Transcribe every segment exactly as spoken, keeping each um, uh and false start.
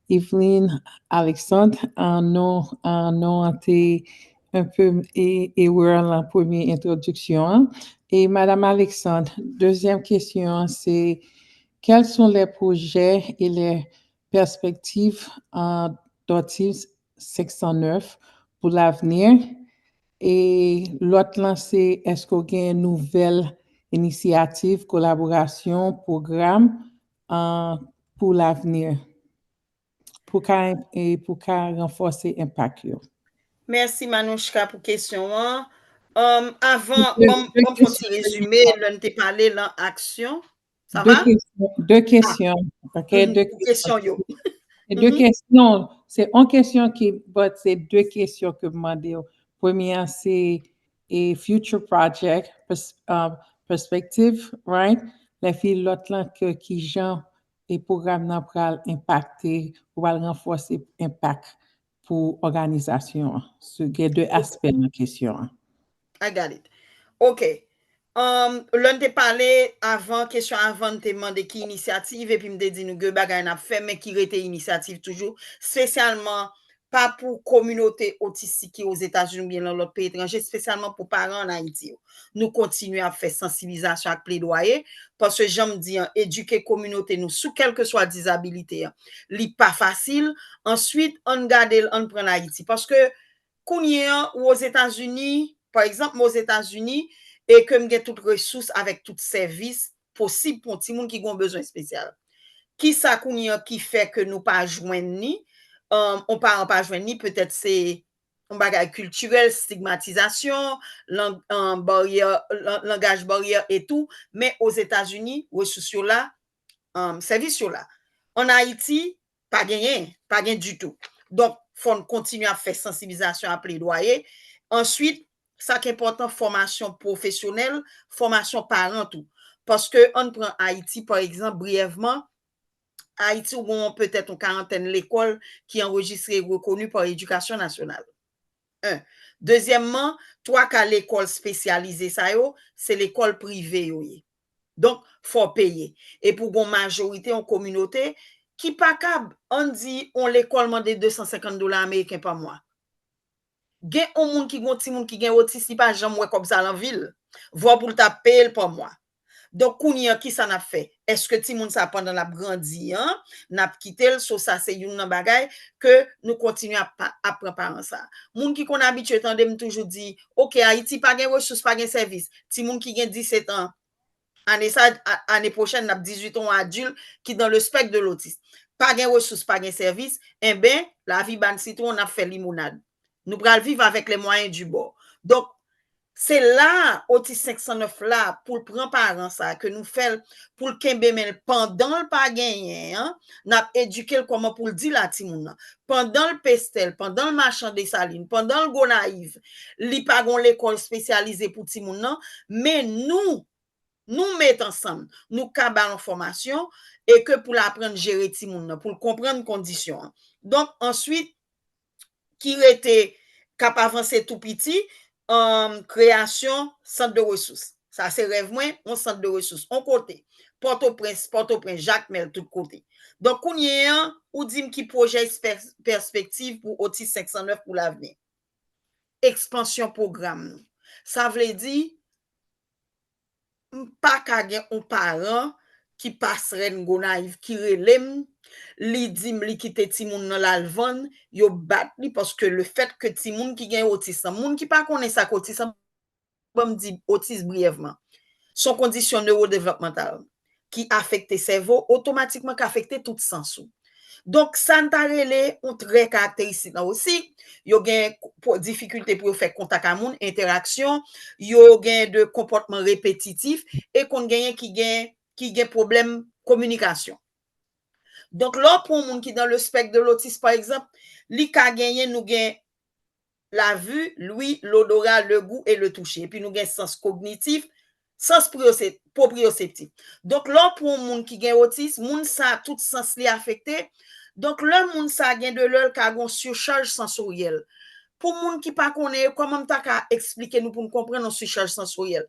Eveline Alexandre, an non, an non an te un peu e, erè lan premye entwodiksyon an. E Madam Alexandre, dezyèm kesyon an se, quels sont les projets et les perspectives, euh, d'Autisme cinq cent neuf pour l'avenir? E lòt lan se, èske w gen nouvèl inisyativ, kolaborasyon, pwogram, euh, pour l'avenir? Pou ka, e pou ka ranfòse enpak yo. Mèsi Manouchka pou kesyon an. Um, avan, ban m fè yon ti rezime, lè n te pale lan aksyon. Sa va? De kesyon, ok? De kesyon. Kesyon yo. Se de kesyon, se yon kesyon ki, but se de kesyon ke m mande w. Premye an se e future project, pers, uh, perspective, right? Lè fi lòt lan ke kijan e pwogram nan pral enpakte, ou pral ranfòse enpak pou òganizasyon an. So, gen de aspè nan kesyon an. I got it. Ok. Um, lè n te pale avan, kesyon avan, n te mande ki inisyativ, epi m te di nou gen bagay n ap fè, men ki rete inisyativ toujou, espesyalman pa pou kominote otistik ki Ozetazini oubyen nan lòt peyi etranje, espesyalman pou paran ann Ayiti yo. Nou kontinye ap fè sansibilizasyon ak pledwaye, paske jan m di an, edike kominote nou sou kèlkeswa dizabilite an, li pa fasil. Answit, ann gade l, ann pran Ayiti. Paske kounye an, ou Ozetazini, pa egzanp, m Ozetazini, e ke m gen tout resous avèk tout sèvis posib pou yon timoun ki gen yon bezwen espesyal. Kisa kounye an ki fè ke nou pa jwenn ni, um, yon paran pa jwenn ni, petèt se yon bagay kiltirèl, stigmatizasyon, lang, um, baryè, lan, langaj baryè e tou, men Ozetazini, resous yo la, um, sèvis yo la. Ann Ayiti, pa genyen, pa gen ditou. Donk, fò n kontinye ap fè sansibilizasyon, ap pledwaye. Answit, sa k enpòtan, fòmasyon pwofesyonèl, fòmasyon paran tou. Paske ann pran Ayiti, pa egzanp, briyèvman, Ayiti, ou gen petèt yon karantèn lekòl ki anrejistre e rekoni pa Edikasyon Nasyonal. Un. Dezyèmman, twa ka lekòl espesyalize sa yo, se lekòl prive yo ye. Donk, fò w peye. Epi w gen yon majorite, yon kominote ki pa kab, ann di, yon lekòl mande de san senkant dola ameriken pa mwa. Gen yon moun ki gen yon timoun ki gen otis, li pa janm wè kòb sa lan vi l. Vwa pou l ta peye l pa mwa. Donk, kounye an, kisa n ap fè? Èske timoun sa, pandan l ap grandi an, n ap kite l? So, sa se youn nan bagay ke nou kontinye ap, ap pran paran sa. Moun ki konn abitye tande m toujou di, oke, Ayiti pa gen resous, pa gen sèvis. Timoun ki gen disèt an, ane sa, a, ane pwochèn, n ap dizuit an, yon adilt ki dans le spectre de l'autisme. Pa gen resous, pa gen sèvis, enben, lavi bann sitwon, n ap fè limonad. Nou pral viv avèk les moyens du bord. Donk, se la, Otis senk san nèf la, pou l pran paran sa, ke nou fè l, pou l kenbe men l pandan l pa genyen an, n ap edike l kòman pou l di l a timoun nan. Pandan l Pestèl, pandan l Machan Desalin, pandan l Gonayiv, li pa gen yon lekòl espesyalize pou timoun nan, men nou, nou met ansanm, nou ka ba l yon fòmasyon, e ke pou l aprann jere timoun nan, pou l konprann kondisyon an. Donk, answit, ki rete, k ap avanse tou piti, um, kreyasyon sant de resous. Sa se rèv mwen, yon sant de resous. On kote, Pòtoprens, Pòtoprens, Jakmèl, tout kote. Donk, kounye an, ou di m ki pwojè, pè, pèspektiv pou Otis senk san nèf pou lavni. Ekspansyon pwogram nou. Sa vle di, m pa ka gen yon paran ki pas rèn Gonayiv, ki rele m, li di m li kite timoun nan l al vann, yo bat li, paske le fèt ke timoun ki gen otis lan, moun ki pa konnen sa k otis lan, ban m di otis briyèvman. Se yon kondisyon newodevlopmantal ki afekte sèvo, otomatikman k afekte tout sans ou. Donk, sa n ta rele yon trè karakteristik lan osi, yo gen difikilte pou yo fè kontak a moun, entèraksyon, yo gen de konpòtman repetitif, e konn genyen ki gen, ki gen pwoblèm kominikasyon. Donk, lè w pran yon moun ki dans le spectre de l'autisme, pa egzanp, li ka genyen, nou gen la vue, l'ouïe, l'odorat, le goût et le toucher. Epi nou gen sans kognitif, sans proprioseptif. Donk, lè w pran yon moun ki gen otis, moun sa, tout sans li afekte. Donk, lè moun sa gen de lè, l ka gen yon surcharge sensorielle. Pou moun ki pa konnen, kòman m ta ka eksplike nou pou n konprann yon sichaj sansoryèl?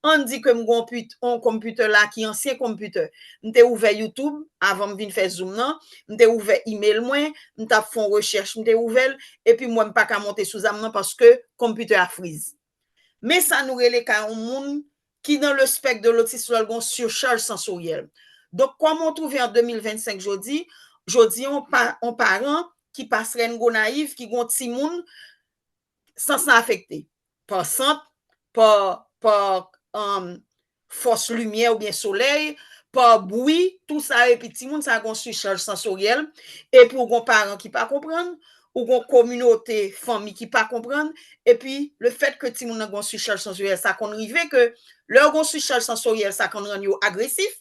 Ann di ke m gen yon pit-, yon konpitè la ki ansyen konpitè. M te ouvè YouTube, avan m vin fè Zoom nan, m te ouvè email mwen, m t ap fè yon rechèch, m te ouvè l, epi m wè m pa ka monte sou Zoom nan paske konpitè a friz. Men sa nou rele ka yon moun ki nan le spèk de lotis lè l gen yon sichaj sansoryèl. Donk, kòman w twouve an de mil vennsenk jodi, jodi yon pa-, yon paran ki pa Srèn Gonayiv, ki gen yon timoun, sans lan afekte. Pa sant, pa, pa, um, fòs limyè oubyen solèy, pa bwi, tou sa, epi timoun sa gen yon sichaj sansoryèl, epi w gen yon paran ki pa konprann, ou gen yon kominote fanmi ki pa konprann, epi le fèt ke timoun nan gen yon sichaj sansoryèl, sa konn rive ke lè yo gen yon sichaj sansoryèl, sa konn rann yo agresif,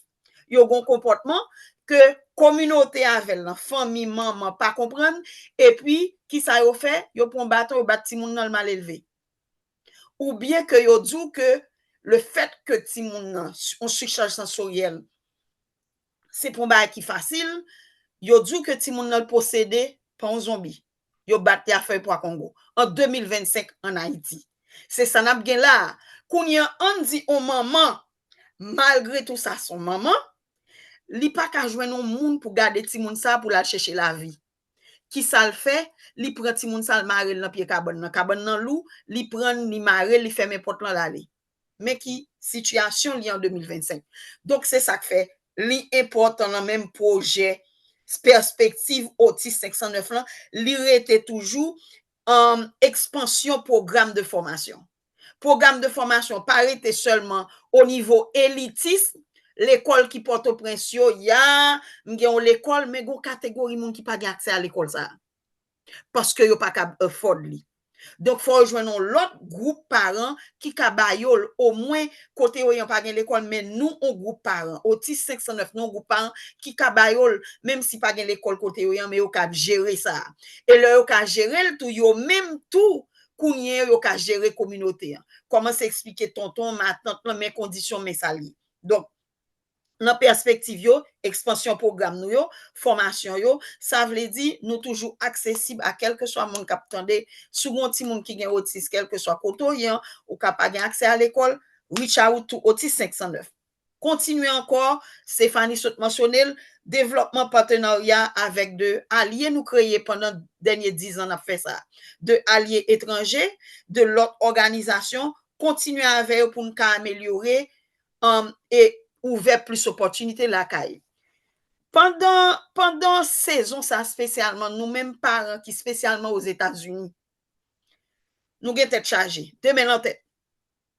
yo gen yon konpòtman ke kominote avè l lan, fanmi, manman pa konprann, epi kisa yo fè? Yo pran baton, yo bat timoun nan, l mal elve. Oubyen ke yo di w ke le fèt ke timoun nan, yon sichaj sansoryèl, se pa yon bagay ki fasil, yo di w ke timoun nan posede pa yon zonbi. Yo bat li a fèy pwa kongo. An de mil vennsenk ann Ayiti. Se sa n ap gen la a. Kounye a, ann di yon manman, malgre tou sa se yon manman, li pa ka jwenn yon moun pou gade timoun sa a pou l al chèche lavi. Kisa l fè? Li pran timoun sa a, l mare l nan pye kabann nan. Kabann nan lou, li pran l, li mare l, li fèmen pòt lan, l ale. Men ki sitiyasyon li an de mil vennsenk. Donk, se sa k fè li enpòtan nan menm pwojè Pèspektiv Otis senk san nèf lan, li rete toujou, um, ekspansyon pwogram de fòmasyon. Pwogram de fòmasyon pa rete sèlman o nivo elitis, lekòl ki Pòtoprens yo, ya, m gen yon lekòl, men gen yon kategori moun ki pa gen aksè a lekòl sa a. Paske yo pa kab afford li. Donk, fò yo jwenn yon lòt gwoup paran ki ka ba yo l, omwen kote yo ye an pa gen lekòl, men nou, yon gwoup paran, Otis senk san nèf, nou, yon gwoup paran ki ka ba yo l, menm si pa gen lekòl kote yo ye an, men yo ka jere sa a. E lè yo ka jere l tou, yo menm tou, kounye a, yo ka jere kominote an. Kòmanse eksplike tonton, matant lan, men kondisyon, men sa l ye. Donk, nan pèspektiv yo, ekspansyon pwogram nou yo, fòmasyon yo, sa vle di nou toujou aksesib a kèlkeswa moun k ap tande. Si w gen yon timoun ki gen otis, kèlkeswa kote w ye an, ou ka pa gen aksè a lekòl, reach out to Otis senk san nèf. Kontinye ankò, Stéphanie sot mansyone l, devlòpman patenarya avèk de alye nou kreye pandan dènye diz an n ap fè sa. De alye etranje, de lòt òganizasyon, kontinye avè yo pou n ka amelyore, um, e ouvè plis opòtinite lakay. Pandan, pandan sezon sa espesyalman, nou menm paran ki espesyalman Ozetazini, nou gen tèt chaje, de men nan tèt.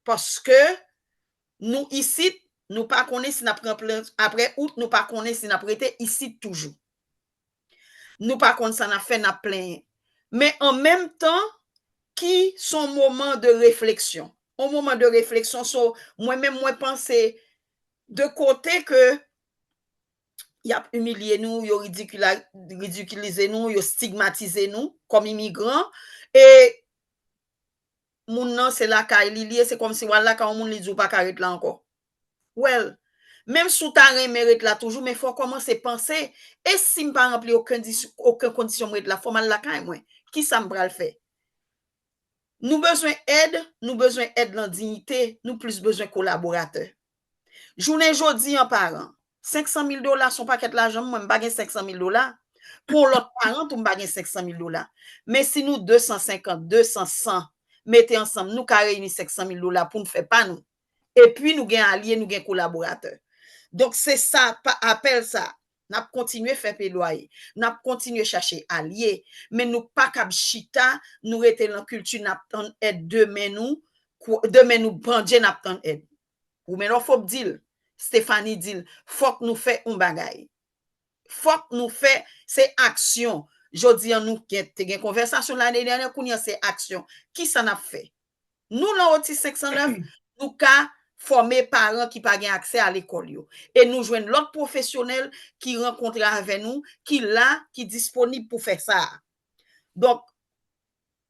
Paske nou isit, nou pa konnen si n ap ranplan-, apre out, nou pa konnen si n ap rete isit toujou. Nou pa konn sa n ap fè, n ap plenyen. Men an menm tan, ki se yon moman de refleksyon. Yon moman de refleksyon, so, mwen menm, mwen panse de kote ke y ap imilye nou, yo ridikila-, ridikilize nou, yo stigmatize nou kòm imigran, e moun nan se lakay li, li ye, se kòmsi w al lakay yon moun, li di w pa ka ret la ankò. Well, menm si w ta renmen ret la toujou, men fò w kòmanse panse, e si m pa ranpli okenn dis-, okenn kondisyon m ret la, fò m al lakay mwen. Kisa m pral fè? Nou bezwen èd, nou bezwen èd nan diyite, nou plis bezwen kolaboratè. Jounen jodi an, paran, senk san mil dola se yon pakèt lajan, mwen, m pa gen senk san mil dola. Pou yon lòt paran tou, m pa gen senk san mil dola. Men si nou de san senkant, de san, san, mete ansanm, nou ka reyini senk san mil dola pou n fè pa nou. Epi nou gen alye, nou gen kolaboratè. Donk, se sa, pa, apèl sa. N ap kontinye fè pledwaye. N ap kontinye chache alye. Men nou pa kab chita, nou rete nan kilti, n ap tann èd de men nou, kou-, de men nou pandye, n ap tann èd. Women of Hope di l, Stéphanie di l, fòk nou fè yon bagay. Fòk nou fè, se aksyon. Jodi an, nou gen, te gen konvèsasyon lane dènyè, kounye an se aksyon. Kisa n ap fè? Nou, nan Otis senk san nèf, nou ka fòme paran ki pa gen aksè a lekòl yo. E nou jwenn lòt pwofesyonèl ki rankontre avè nou, ki la, ki disponib pou fè sa a. Donk,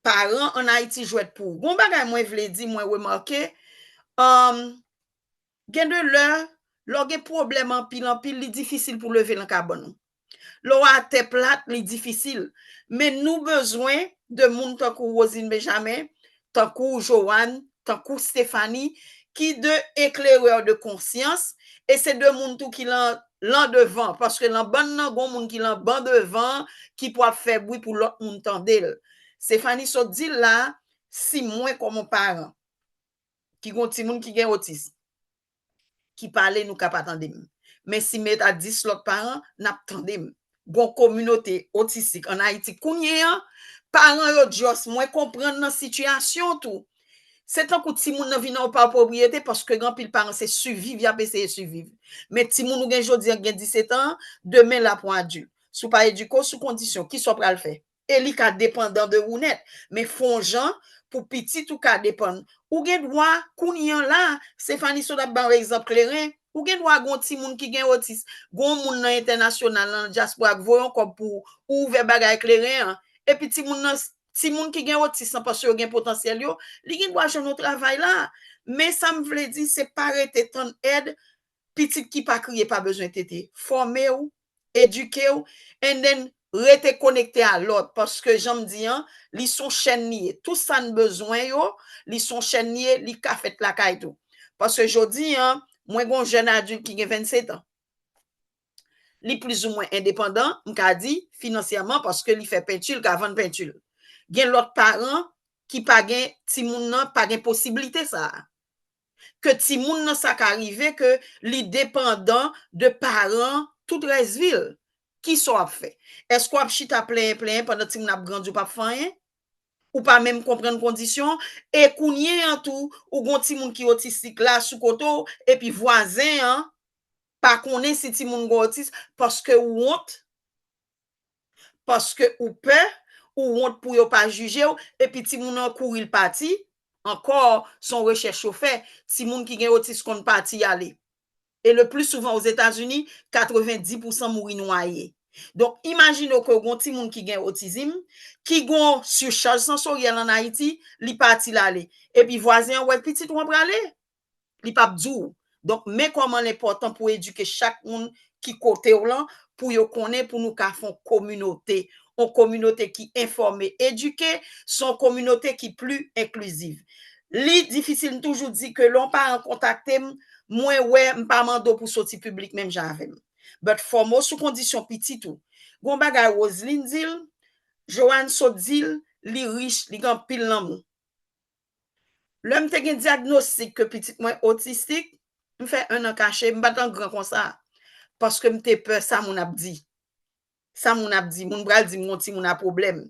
paran ann Ayiti jwèt pou ou. Gon bagay mwen vle di, mwen remake, um, gen de lè, lè w gen pwoblèm anpil, anpil, li difisil pou leve nan kabann ou. Lè w atè plat, li difisil. Men nou bezwen de moun tankou Roseline Benjamin, tankou Joanne, tankou Stéphanie, ki de éclaireurs de conscience, e se de moun tou ki lan, lan devan, paske lan bann nan, gon moun ki lan ban devan, ki pou ap fè bri pou lòt moun tande l. Stéphanie sot di l la, si mwen kòm yon paran, ki gon timoun ki gen otis, ki pale, nou ka pa tande m. Men si m met a dis lòt paran, n ap tande m. Gon kominote otistik an Ayiti kounye an, paran yo just mwen konprann nan sitiyasyon tou. Se tankou timoun nan vin an pa pwopriyete paske gen anpil paran se siviv y ap eseye siviv. Men timoun ou gen jodi an gen disèt an, demen l ap yon adilt. Si w pa edike w sou kondisyon, kisa w pral fè? E li ka depandan de ou nèt. Men fè yon jan pou pitit ou ka depann. Ou gen dwa, kounye an la, Stéphanie sot ap ba w egzanp kleren, ou gen dwa gon timoun ki gen otis, gon moun nan entènasyonal, nan dyaspora k voye yon kòb pou ou ouvè bagay kleren an. Epi timoun nan, timoun ki gen otis lan, paske yo gen potansyèl yo, li gen dwa jwenn yon travay la. Men sa m vle di, se pa rete tann èd, pitit ki pa kriye pa bezwen tete. Fòme w, edike w, and then rete konekte a lòt, paske jan m di an, li s on chèn li ye. Tou sa n bezwen yo, li s on chèn li ye, li ka fèt lakay tou. Paske jodi an, mwen gon jèn adilt ki gen vennsetan. Li plizoumwen endepandan, m ka di, finansyèman, paske li fè penti, li ka vann penti. Gen lòt paran ki pa gen, timoun nan pa gen posiblite sa a. Ke timoun nan sa ka rive ke li depandan de paran tout rès vi l. Kisa w ap fè? Èske w ap chita plenyen plenyen pandan timoun ap grandi, ou p ap fè anyen? Ou pa menm konprann kondisyon? E kounye an tou, ou gon timoun ki otistik la sou kote w, epi vwazen an pa konnen si timoun gen otis, paske ou wont, paske ou pè, ou wont pou yo pa jije w, epi timoun nan kouri l pati. Ankò, s on rechèch yo fè, timoun ki gen otis konn pati y ale. E le pli souvan Ozetazini, katrevendi pousan mouri nwaye. Donk, imajine w ke w gon timoun ki gen otizm, ki gon sichaj sansoryèl an Ayiti, li pati l ale. Epi vwazen an wè pitit ou an prale. Li p ap di w. Donk, men kòman l enpòtan pou edike chak moun ki kote w lan, pou yo konnen, pou nou ka fè yon kominote. Yon kominote ki enfòme, edike, s on kominote ki pli enkliziv. Li difisil, m toujou di ke lè yon paran kontakte m, mwen wè, m pa mande w pou soti piblik menm jan avè m. But fòme w sou kondisyon pitit ou. Gon bagay Roseline di l, Joanne sot di l, li rich, li gen anpil lanmou. Lè m te gen dyagnostik ke pitit mwen otistik, m fè en an kache, m pa t an gran konsa. Paske m te pè sa moun ap di. Sa moun ap di, moun pral di m gon timoun a pwoblèm.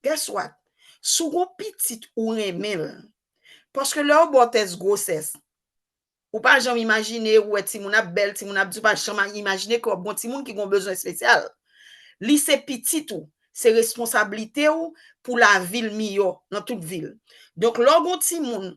Guess what? Si w gon pitit ou renmen l, paske lè yo ba w tès gwosès, ou pa janm imajine ou wè timoun ap bèl, timoun ap di, ou pa janm imajine ke w ap gon timoun ki gon bezwen espesyal. Li se pitit ou, se responsablite w pou lavi l miyò nan tout vi l. Donk, lè w gon timoun,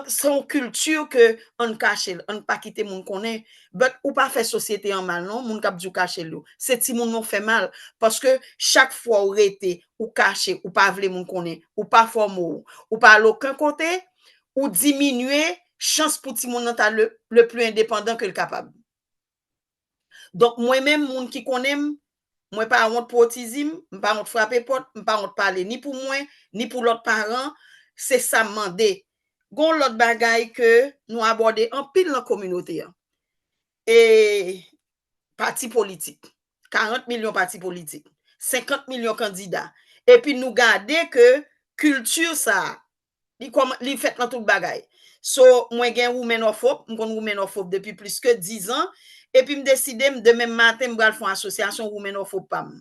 se yon kilti ke ann kache l, ann pa kite moun konnen. But ou pa fè sosyete an mal non, moun k ap di w kache l yo. Se timoun nan w fè mal. Paske chak fwa w rete, ou kache, ou pa vle moun konnen, ou pa fòme w, ou pa al okenn kote, ou diminye chans pou timoun nan ta le, le pli endepandan ke l kapab. Donk, mwen menm, moun ki konnen m, mwen pa wont pou otizm, m pa wont frape pòt, m pa wont pale ni pou mwen, ni pou lòt paran, se sa m mande. Gon lòt bagay ke nou abòde anpil nan kominote an. E pati politik. Karant milyon pati politik. Senkant milyon kandida. Epi nou gade ke kilti sa a, li kòman, li fèt nan tout bagay. So, mwen gen Women of Hope, m konn Women of Hope depi plis ke diz an, epi m deside m, demen maten, m pral fè yon asosyasyon Women of Hope pa m.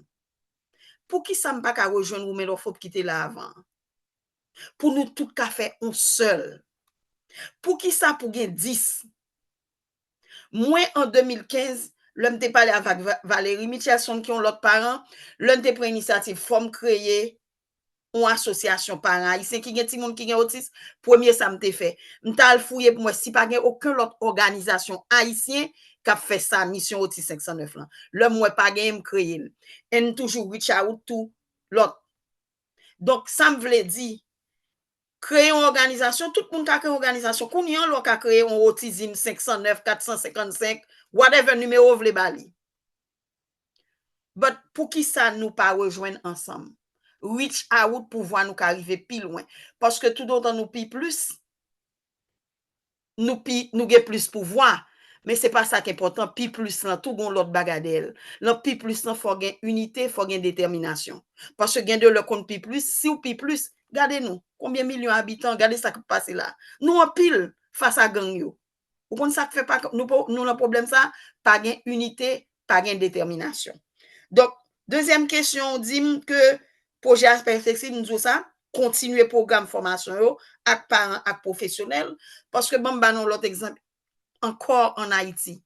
Poukisa m pa ka rejwenn Women of Hope ki te la avan an? Pou nou tout ka fè yon sèl. Poukisa pou gen dis? Mwen, an de mil kenz, lè m te pale avèk Va-, Valérie Mitchelson, ki yon lòt paran, lè n te pran inisyativ, fò m kreye yon asosyasyon paran ayisyen ki gen timoun ki gen otis, premye sa m te fè. M t al fouye pou m wè si pa gen okenn lòt òganizasyon ayisyen k ap fè sa, Misyon Otis senk san nèf lan. Lè m wè pa genyen, m kreye l. And m toujou reach out to lòt. Donk, sa m vle di, kreye yon òganizasyon, tout moun ka kreye yon òganizasyon. Kounye an, lè w ka kreye yon otizm senk san nèf, kat san senkannsenk, whatever nimewo w vle ba li. But poukisa nou pa rejwenn ansanm? Reach out pou vwa nou ka rive pi lwen. Paske toutotan nou pi plis, nou pi, nou gen plis pouvwa. Men se pa sa k enpòtan. Pi plis lan tou gon lòt bagay dèyè l. Lan pi plis lan fò gen inite, fò gen detèminasyon. Paske gen de lè konn pi plis, si w pi plis, gade nou, konbyen milyon abitan, gade sa k ap pase la. Nou anpil fas a gang yo. Ou konn sa k fè pa, nou, nou nan pwoblèm sa, pa gen inite, pa gen detèminasyon. Donk, dezyèm kesyon, ou di m ke pwojè a pèspektiv, m di w sa, kontinye pwogram fòmasyon yo ak paran, ak pwofesyonèl, paske ban m ba nou lòt egzanp ankò an Ayiti.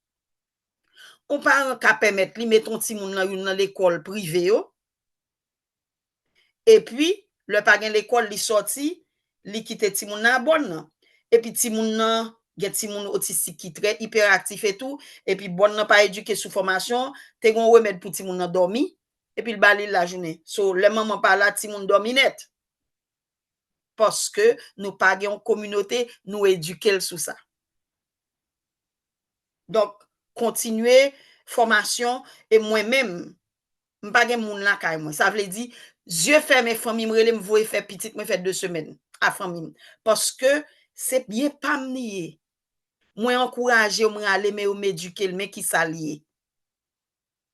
On paran ka pèmèt li met on timoun nan youn nan lekòl prive yo, epi, lè pa gen lekòl, li sòti, li kite timoun nan a bòn nan. Epi timoun nan, gen timoun otistik ki trè ipèraktif etou, epi bòn nan pa edike sou fòmasyon, te gen yon remèd pou timoun nan dòmi, epi l ba li l lajounen. So, lè manman pa la, timoun dòmi nèt. Paske nou pa gen yon kominote, nou edike l sou sa. Donk, kontinye fòmasyon, e mwen menm, m pa gen moun lakay mwen. Sa vle di, zye fèmen, fanmi m rele m voye fè pitit mwen fè de semèn a fanmi m. Paske se byen pa m li ye. Mwen ankouraje yo, mwen ale, men yo m edike l, men kisa l ye.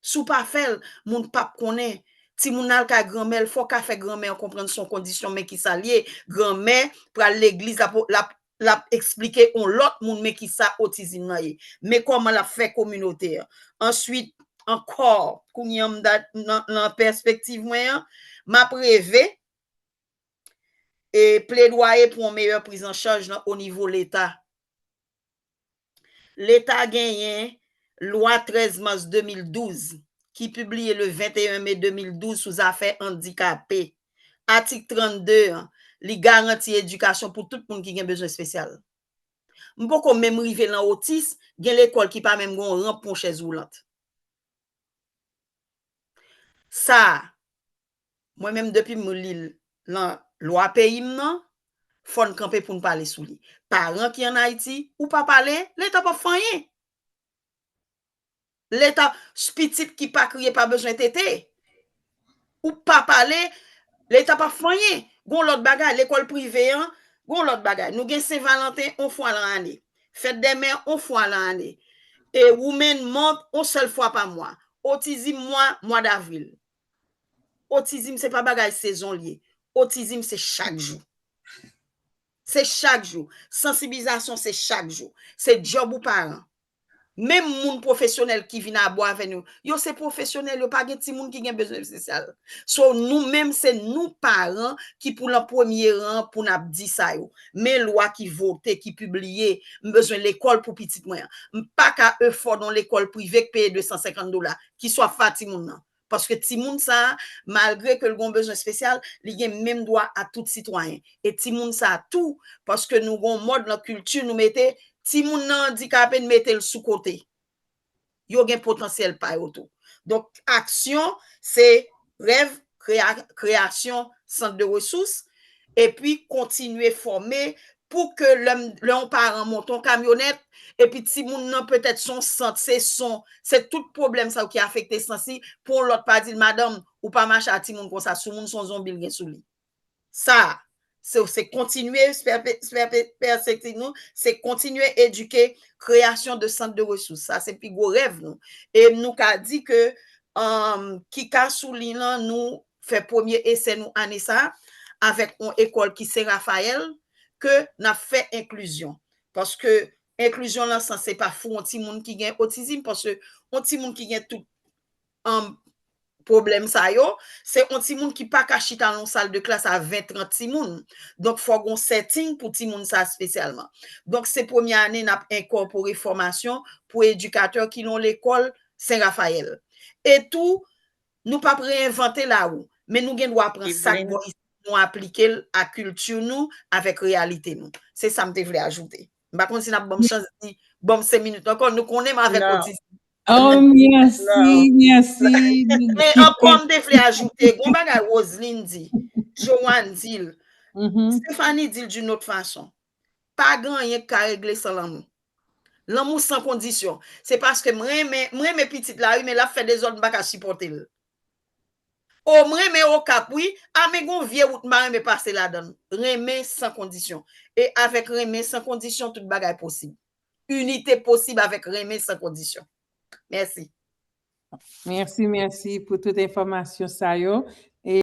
Si w pa fè l, moun p ap konnen. Timoun nan al kay granmè l, fò w ka fè granmè an konprann se yon kondisyon, men kisa l ye. Granmè pral legliz, l ap, l ap, l ap eksplike yon lòt moun men kisa otizm nan ye. Men kòman l ap fè kominote an. Answit, ankò, kounye a m da-, nan, nan pèspektiv mwen an, m ap reve e pledwaye pou yon meyè priz an chaj nan o nivo Leta. Leta genyen lwa trèz mas de mil douz ki pibliye le venteyen me de mil douz sou zafè andikape. Atik trannde an, li garanti edikasyon pou tout moun ki gen bezwen espesyal. M poko menm rive lan otis, gen lekòl ki pa menm gen yon ranp pou yon chèz woulant. Sa a, mwen menm depi m li l lan lwa peyi m nan, fò n kanpe pou n pale sou li. Paran ki ann Ayiti, ou pa pale, Leta p ap fè anyen. Leta, pitit ki pa kriye pa bezwen tete. Ou pa pale, Leta p ap fè anyen. Gon lòt bagay, lekòl prive an, gon lòt bagay. Nou gen Sen Valanten on fwa lan ane. Fèt dè mè on fwa lan ane. E Women Month on sèl fwa pa mwa. Otizm mwa, mwa davril. Otizm se pa bagay sezon l ye. Otizm se chak jou. Se chak jou. Sansibilizasyon se chak jou. Se djòb ou paran. Menm moun pwofesyonèl ki vin abò avè nou, yo se pwofesyonèl, yo pa gen timoun ki gen bezwen espesyal. So, nou menm, se nou paran ki pou lan premye ran pou n ap di sa yo. Men lwa ki vote, ki pibliye, m bezwen lekòl pou pitit mwen an. M pa ka efò nan lekòl prive k peye de san senkant dola, ki swa fa timoun nan. Paske timoun sa a, malgre ke l gen yon bezwen espesyal, li gen menm dwa a tout sitwayen. E timoun sa a tou, paske nou gen yon mòd nan kilti, nou mete timoun nan andikape, n mete l sou kote. Yo gen potansyèl pa yo tou. Donk, aksyon, se rèv, krea-, kreyasyon sant de resous, epi kontinye fòme pou ke lè m, lè yon paran monte yon kamyonèt, epi timoun nan petèt se yon sant, se son, se tout pwoblèm sa yo ki afekte sans li, pou yon lòt pa di l, madanm, ou pa mache a timoun konsa, soumoun se yon zonbi l gen sou li. Sa, se, se kontinye pèpe-, pèpe-, pèspektiv nou, se kontinye edike, kreyasyon de sant de resous. Sa, se pi gwo rèv nou. E nou ka di ke, um, ki ka sou li lan, nou fè premye esè nou ane sa a, avèk yon ekòl ki Sen Rafayèl, ke n ap fè enklizyon. Paske enklizyon lan sanse pa fou yon timoun ki gen otizm, paske yon timoun ki gen tout, um, pwoblèm sa yo, se yon timoun ki pa ka chita nan yon sal de klas a ven, trant timoun. Donk, fò gen yon setting pou timoun sa espesyalman. Donk, se premye ane n ap enkòpore fòmasyon pou edikatè ki nan lekòl Sen Rafayèl. E tou, nou p ap reenvante lawou, men nou gen dwa pran sa k bò isi, nou aplike l a kilti nou avèk reyalite nou. Se sa m te vle ajoute. M pa konn si n ap ban m chans di, ban m senk minit ankò, nou konnen m avèk otizm. Oh, mèsi, mèsi. Men ankò, m te vle ajoute, gon bagay Roseline di, Joanne di l, Stephanie di l d'une autre façon. Pa gen anyen k ka regle san lanmou. Lanmou san kondisyon. Se paske m renmen, m renmen pitit la, wi, men l ap fè dezòd, m pa ka sipòte l. O, m renmen Okap, wi. A, men gon vye wout m pa renmen pase ladan l. Renmen san kondisyon. E avèk renmen san kondisyon, tout bagay posib. Inite posib avèk renmen san kondisyon. Mèsi. Mèsi, mèsi pou tout enfòmasyon sa yo.